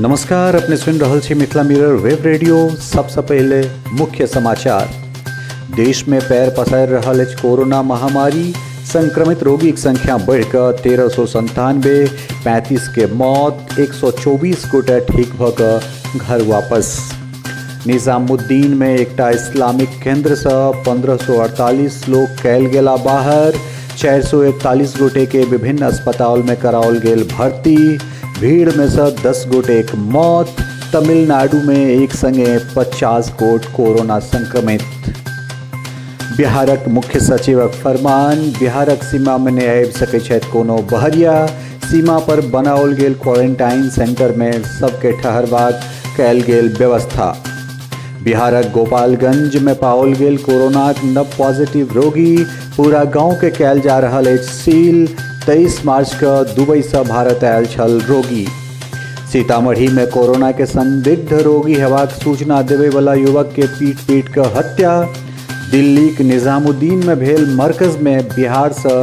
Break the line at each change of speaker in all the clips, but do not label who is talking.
नमस्कार, अपने सुनि रहल छी मिथिला मिरर वेब रेडियो। सबसँ पहिले मुख्य समाचार। देश में पैर पसारि रहल अछि कोरोना महामारी। संक्रमित रोगीक संख्या बढ़ि कऽ 1397, 35 के मौत, 124 गोटे ठीक भऽ कऽ घर वापस। निजामुद्दीन में एकटा इस्लामिक केंद्रसँ 1548 लोक कयल गेला बाहर। 441 गोटे के विभिन्न अस्पताल में कराओल गेल भर्ती। भीड़ में से 10 गोटेक मौत। तमिलनाडु में एक संगे 50 गोट कोरोना संक्रमित। बिहारक मुख्य सचिवक फरमान, बिहारक सीमा में नहि आबि सकै छथि कोनो बहरिया। सीमा पर बनाओल गेल क्वारंटाइन सेंटर में सबके ठहरबाक कयल गेल व्यवस्था। बिहारक गोपालगंज में पाओल गेल कोरोनाक नव पॉजिटिव रोगी। पूरा गांव के कयल जा रहल अछि सील। 23 मार्च के दुबई से भारत आयल छल रोगी। सीतामढ़ी में कोरोना के संदिग्ध रोगी हेबाक सूचना देवे वाला युवक के पीट पीट के हत्या। दिल्लीक निजामुद्दीन में भेल मरकज में बिहार से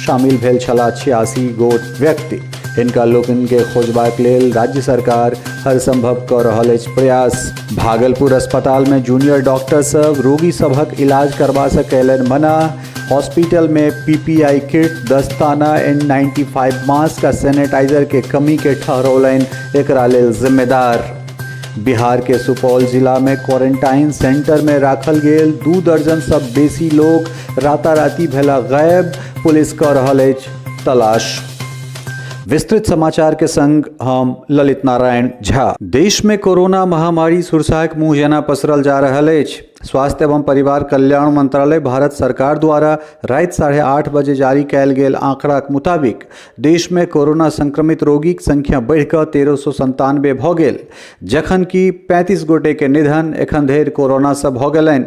शामिल भेल छला 86 गोट व्यक्ति। हिनका लोकनि के खोजबाक लेल राज्य सरकार हर संभव कऽ रहल अछि प्रयास। भागलपुर अस्पताल में जूनियर डॉक्टर सब रोगी सभक इलाज करबा से कयलनि मना। हॉस्पिटल में पीपीआई किट, दस्ताना, N95 mask आ सैनिटाइजर के कमी के ठहरौलनि एकरा लेल जिम्मेदार। बिहार के सुपौल जिला में क्वारंटाइन सेंटर में राखल गेल 2 दर्जन सब बेसी लोक राताराती भेला गायब। पुलिस कऽ रहल अछि तलाश। विस्तृत समाचार के संग हम ललित नारायण झा। देश में कोरोना महामारी सुरसाक मुंह जेना पसरल जा रहल अछि। स्वास्थ्य एवं परिवार कल्याण मंत्रालय भारत सरकार द्वारा राति 8:30 बजे जारी कयल गेल आंकड़ाक मुताबिक देश में कोरोना संक्रमित रोगीक संख्या बढ़ि कऽ 1397 भऽ गेल, जखन कि 35 गोटे के निधन एखन धरि कोरोना सँ भऽ गेलनि।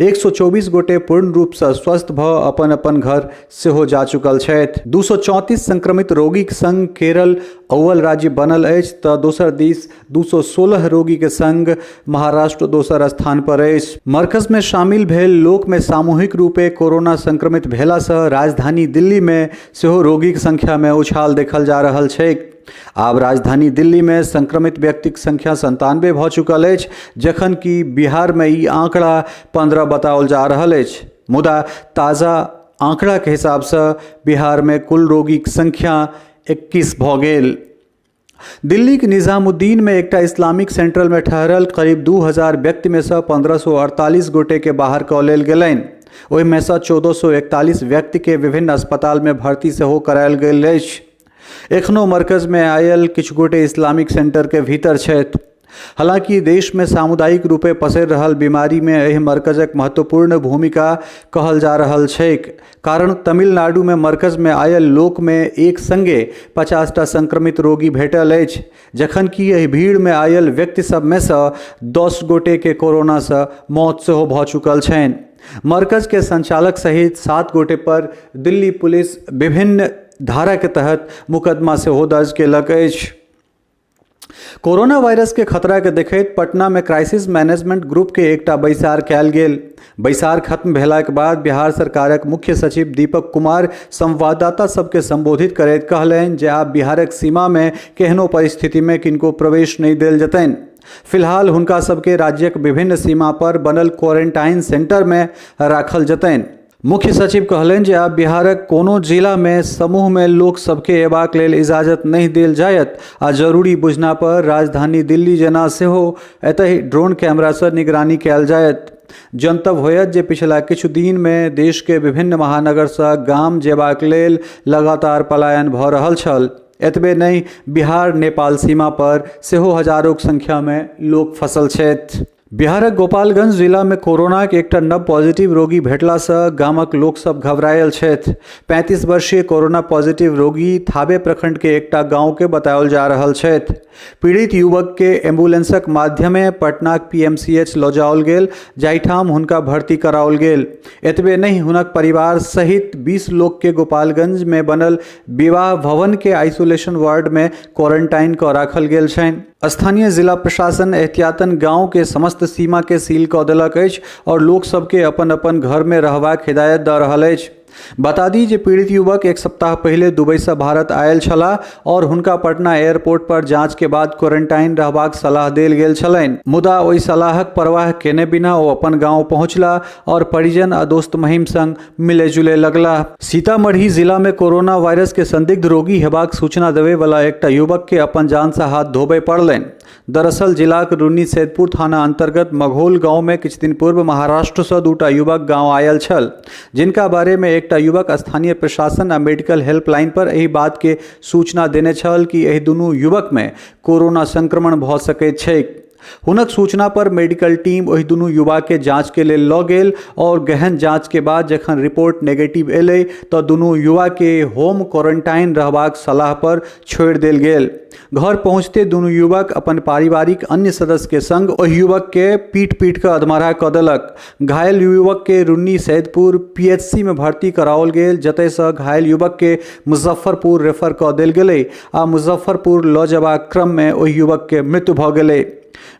124 गोटे पूर्ण रूपसँ स्वस्थ भऽ अपन अपन घर सेहो जा चुकल छथि। 234 संक्रमित रोगीक संग केरल अव्वल राज्य बनल अछि तऽ दोसर दिस 216 रोगीके संग महाराष्ट्र दोसर स्थान पर अछि। मरकजमे शामिल भेल लोकमे सामूहिक रूपे कोरोना संक्रमित भेलासँ राजधानी दिल्लीमे सेहो रोगीक संख्यामे उछाल देखल जा रहल छैक। आब राजधानी दिल्लीमे संक्रमित व्यक्तिक संख्या 97 भऽ चुकल अछि, जखन कि बिहारमे ई आंकड़ा 15 बताओल जा रहल अछि। मुदा ताजा आंकड़ाके हिसाबसँ बिहारमे कुल रोगीक संख्या 21 भऽ गेल। दिल्लीक निजामुद्दीनमे एकटा इस्लामिक सेंट्रलमे ठहरल करीब 2000 व्यक्तिमे सँ 1548 गोटेके बाहर कऽ लेल गेलनि। ओहिमेसँ 1441 व्यक्तिके विभिन्न अस्पतालमे भर्ती सेहो करायल गेल अछि। एखनो मरकजमे आयल किछु गोटे इस्लामिक सेंटरके भीतर छथि। हालांकि देशमे सामुदायिक रूपे पसरि रहल बीमारीमे एहि मरकजक महत्वपूर्ण भूमिका कहल जा रहल छैक, कारण तमिलनाडुमे मरकजमे आयल लोकमे एक संगे 50टा संक्रमित रोगी भेटल अछि, जखन कि एहि भीड़मे आयल व्यक्ति सभमे सँ 10 गोटेके कोरोनासँ मौत सेहो भऽ चुकल छनि। मरकजके संचालक सहित 7 गोटे पर दिल्ली पुलिस विभिन्न धाराके तहत मुकदमा सेहो दर्ज केलक अछि। कोरोना वायरस के खतरा के देखैत पटना में क्राइसिस मैनेजमेंट ग्रुप के एकटा बैसार कयल गेल। बैसार खत्म भेलाक बाद बिहार सरकारक मुख्य सचिव दीपक कुमार संवाददाता सबके संबोधित करैत कहलनि जे आब बिहारक सीमा में केहनो परिस्थिति में किनको प्रवेश नहि देल जेतनि। फिलहाल हुनका सबके राज्यक विभिन्न सीमा पर बनल क्वारंटाइन सेंटर में राखल जेतनि। मुख्य सचिव कहलनि जे आब बिहारक कोनो जिलामे समूहमे लोक सबके अयबाक लेल इजाजत नहि देल जायत आ जरूरी बुझना पर राजधानी दिल्ली जेना सेहो एतहि ड्रोन कैमरासँ निगरानी कयल जायत। जनतब होयत जे पिछला किछु दिनमे देशके विभिन्न महानगरसँ गाम जेबाक लेल लगातार पलायन भऽ रहल छल। एतबे नहि, बिहार नेपाल सीमा पर सेहो हजारोक संख्यामे लोक फँसल छथि। बिहारक गोपालगंज जिलामे कोरोनाक एकटा नव पॉजिटिव रोगी भेटलासँ गामक लोकसभ घबरायल छथि। 35 वर्षीय कोरोना पॉजिटिव रोगी थावे प्रखंड के एकटा गांव के बताओल जा रहल छथि। पीड़ित युवक के एम्बुलेंसक माध्यमे पटनाक पीएमसीएच लऽ जाओल गेल, जाहिठाम हुनका भर्ती कराओल गेल। एतबे नहि, हुनक परिवार सहित 20 लोक के गोपालगंज मे बनल विवाह भवन के आइसोलेशन वार्ड मे क्वारंटाइन कऽ राखल गेल छनि। स्थानीय जिला प्रशासन एहतियातन गांव के समस्त सीमा के सील कऽ देलक अछि और लोक सबके अपन अपन घर में रहबाक हिदायत दऽ रहल अछि। बता दी जे पीड़ित युवक एक सप्ताह पहिले दुबई से भारत आयल छलाह और हुनका पटना एयरपोर्ट पर जांच के बाद क्वारंटाइन रहबाक सलाह देल गेल छलनि। मुदा ओहि सलाहक परवाह केने बिना ओ अपन गांव पहुंचला और परिजन आ दोस्त महिम संग मिले जुले लगला। सीतामढ़ी जिला में कोरोना वायरस के संदिग्ध रोगी हेबाक सूचना देवे वाला एकटा युवक के अपन जान से हाथ धोबे पड़लनि। दरअसल जिलाक रुन्नी सैदपुर थाना अंतर्गत मघोल गांव में किछु दिन पूर्व महाराष्ट्र से दूटा युवक गांव आयल छल, जिनका बारे में एकटा युवक स्थानीय प्रशासन आ मेडिकल हेल्पलाइन पर एहि बात के सूचना देने छल कि एहि दुनू युवक में कोरोना संक्रमण भऽ सकैत छैक। हुनक सूचना पर मेडिकल टीम ओहि दुनू युवा के जांच के लेल लऽ गेल और गहन जांच के बाद जखन रिपोर्ट नेगेटिव एलै तऽ दुनू युवा के होम क्वारंटाइन रहबाक सलाह पर छोड़ि देल गेल। घर पहुँचते दुनू युवक अपन पारिवारिक अन्य सदस्य के संग ओहि युवक के पीट पीट कऽ अधमरा कऽ देलक। घायल युवक के रुन्नी सैदपुर पीएचसी में भर्ती कराओल गेल, जतय से घायल युवक के मुजफ्फरपुर रेफर कऽ देल गेलै आ मुजफ्फरपुर लऽ जयबाक क्रम में ओहि युवक के मृत्यु भऽ गेलै।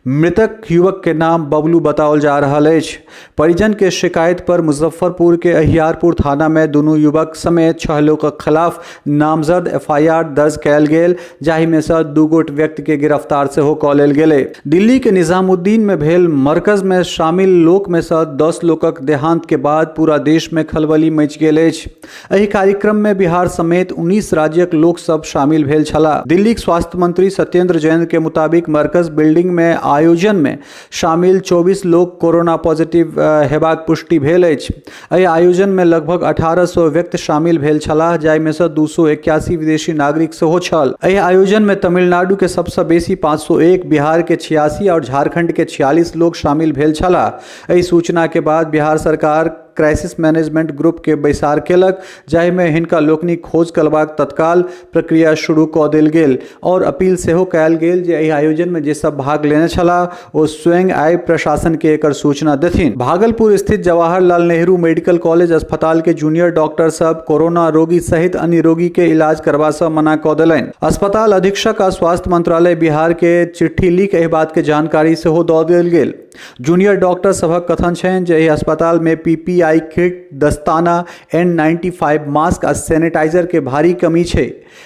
मृतक युवक के नाम बबलू बताओल जा रहल अछि। परिजन के शिकायत पर मुजफ्फरपुर के अहियारपुर थाना में दुनू युवक समेत 6 लोकक खिलाफ नामजद एफआईआर दर्ज कयल गेल, जाहि में से 2 गोट व्यक्ति के गिरफ्तार सेहो कऽ लेल गेलै। दिल्ली के निजामुद्दीन में भेल मरकज में शामिल लोक में से 10 लोकक देहांत के बाद पूरा देश में खलबली मचि गेल अछि। एहि कार्यक्रम में बिहार समेत 19 राज्यक लोक सब शामिल भेल छलाह। दिल्लीक स्वास्थ्य मंत्री सत्येंद्र जैन के मुताबिक मरकज बिल्डिंग में आयोजन में शामिल 24 लोक कोरोना पॉजिटिव हेबाक पुष्टि भेल अछि। एहि आयोजन में लगभग 1800 व्यक्ति शामिल भेल छलाह, जाहि में से 281 विदेशी नागरिक सेहो छल। एहि आयोजन में तमिलनाडु के सबसँ बेसी 501, बिहार के 86 और झारखंड के 46 लोग शामिल भेल छलाह। एहि सूचना के बाद बिहार सरकार क्राइसिस मैनेजमेंट ग्रुप के बैसार केलक, जाहिमे हिनका लोकनिक खोज करबाक तत्काल प्रक्रिया शुरू कऽ देल गेल और अपील सेहो कयल गेल जे एहि आयोजन में जे सब भाग लेने छलाह ओ स्वयं आइ प्रशासन के एकर सूचना देथिन। भागलपुर स्थित जवाहरलाल नेहरू मेडिकल कॉलेज अस्पताल के जूनियर डॉक्टर सब कोरोना रोगी सहित अन्य रोगी के इलाज करबा से मना कऽ देलनि। अस्पताल अधीक्षक आ स्वास्थ्य मंत्रालय बिहार के चिट्ठी लिख एहि बात के जानकारी सेहो दऽ देल गेल। जूनियर डॉक्टर सभक कथन छनि जे एहि अस्पताल में पीपीई किट, दस्ताना, N95 mask आ सैनिटाइजर के भारी कमी छै।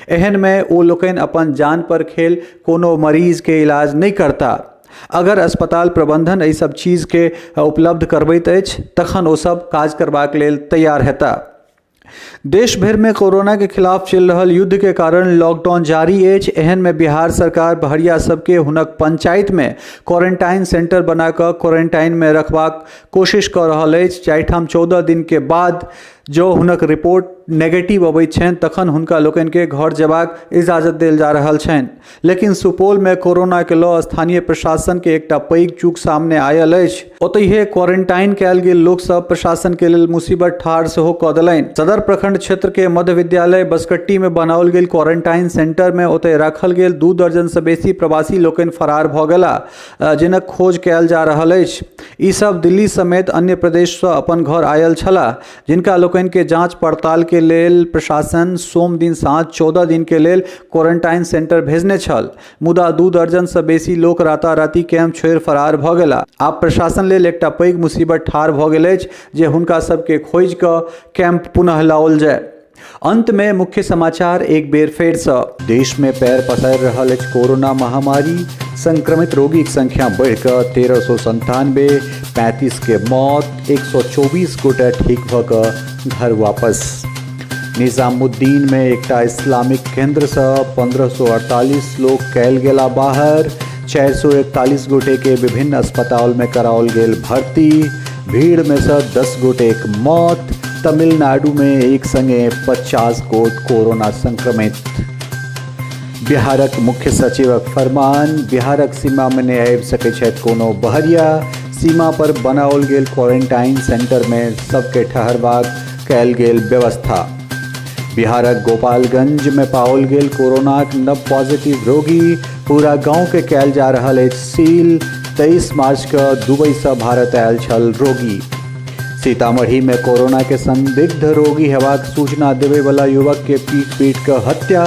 एहन में ओ लोकनि अपन जान पर खेल कोनो मरीज के इलाज नहि करता। अगर अस्पताल प्रबंधन एहि सब चीज के उपलब्ध करबैत अछि तखन ओ सब काज करबाक लेल तैयार हेता। देश भरि में कोरोना के खिलाफ चलि रहल युद्ध के कारण लॉकडाउन जारी अछि। एहन में बिहार सरकार बहरिया सबके हुनक पंचायत में क्वारंटाइन सेंटर बना कऽ क्वारंटाइन में रखबाक कोशिश कऽ रहल अछि, जाहिठाम 14 दिन के बाद जँ हुनक रिपोर्ट नेगेटिव अबैत छनि तखन हुनका लोकनिके घर जयबाक इजाजत देल जा रहल छनि। लेकिन सुपौल में कोरोना के लऽ स्थानीय प्रशासन के एकटा पैघ चूक सामने आयल अछि। ओतहिए क्वारंटाइन कयल गेल लोक सब प्रशासन के लेल मुसीबत ठाढ़ सेहो कऽ देलनि। सदर प्रखंड क्षेत्र के मध्य विद्यालय बसकट्टी में बनाओल गेल क्वारंटाइन सेंटर में ओतय राखल गेल 2 दर्जन से बेसी प्रवासी लोकनि फरार भऽ गेला, जिनक खोज कयल जा रहल अछि। ई सब दिल्ली समेत अन्य प्रदेश सँ अपन घर आयल छलाह, जिनका लोकनि के जांच पड़ताल के लेल प्रशासन सोम दिन साँझ 14 दिन के लेल क्वारंटाइन सेंटर भेजने छल। मुदा 2 दर्जन से बेसी लोक राताराति कैंप छोड़ि फरार भऽ गेला। आब प्रशासन लेल एकटा पैघ मुसीबत ठाढ़ भऽ गेल अछि जे हुनका सबके खोजि कऽ कैंप पुनः लाओल जाय। अंत में मुख्य समाचार एक बेर फेर सँ। देश में पैर पसारि रहल अछि कोरोना महामारी, संक्रमित रोगीक संख्या बढ़ि कऽ 1397, 35 के मौत, 124 गोटे ठीक भऽ कऽ घर वापस। निजामुद्दीन में एकटा इस्लामिक केंद्र सँ 1548 लोक कयल गेला बाहर, 441 गोटे के विभिन्न अस्पताल में कराओल गेल भर्ती, भीड़ में सँ 10 गोटेक मौत। तमिलनाडु में एक संगे 50 गोट कोरोना संक्रमित। बिहारक मुख्य सचिवक फरमान, बिहारक सीमा में नहि आबि सकै छथि कोनो बहरिया, सीमा पर बनाओल गेल क्वारंटाइन सेंटर में सबके ठहरबाक कयल गेल व्यवस्था। बिहारक गोपालगंज में पाओल गेल कोरोनाक नव पॉजिटिव रोगी, पूरा गांव के कयल जा रहल अछि सील, 23 मार्च के दुबई से भारत आयल छल रोगी। सीतामढ़ी में कोरोना के संदिग्ध रोगी हेबाक सूचना देवे वाला युवक के पीट पीट के हत्या।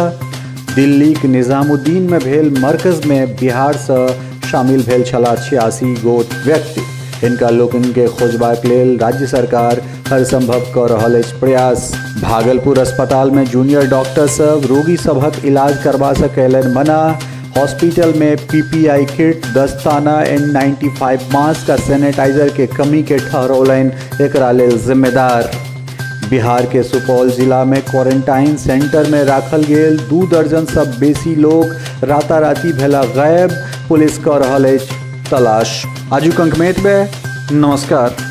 दिल्ली के निजामुद्दीन में भेल मरकज में बिहार से शामिल भेल छला 86 गोट व्यक्ति। हिनका लोकनि के खोजबाक लेल राज्य सरकार हर संभव कऽ रहल अछि प्रयास। भागलपुर अस्पताल में जूनियर डॉक्टर सब रोगी सभक इलाज करबा से कयलनि मना। हॉस्पिटल में पीपीई किट, दस्ताना, N95 mask आ सैनिटाइजर के कमी के ठहरौलनि एकरा लेल जिम्मेदार। बिहार के सुपौल जिला में क्वारंटाइन सेंटर में राखल गेल 2 दर्जन सब बेसी लोग राताराती भेला गायब, पुलिस कऽ रहल अछि तलाश। आजुक अंक में एतबे, नमस्कार।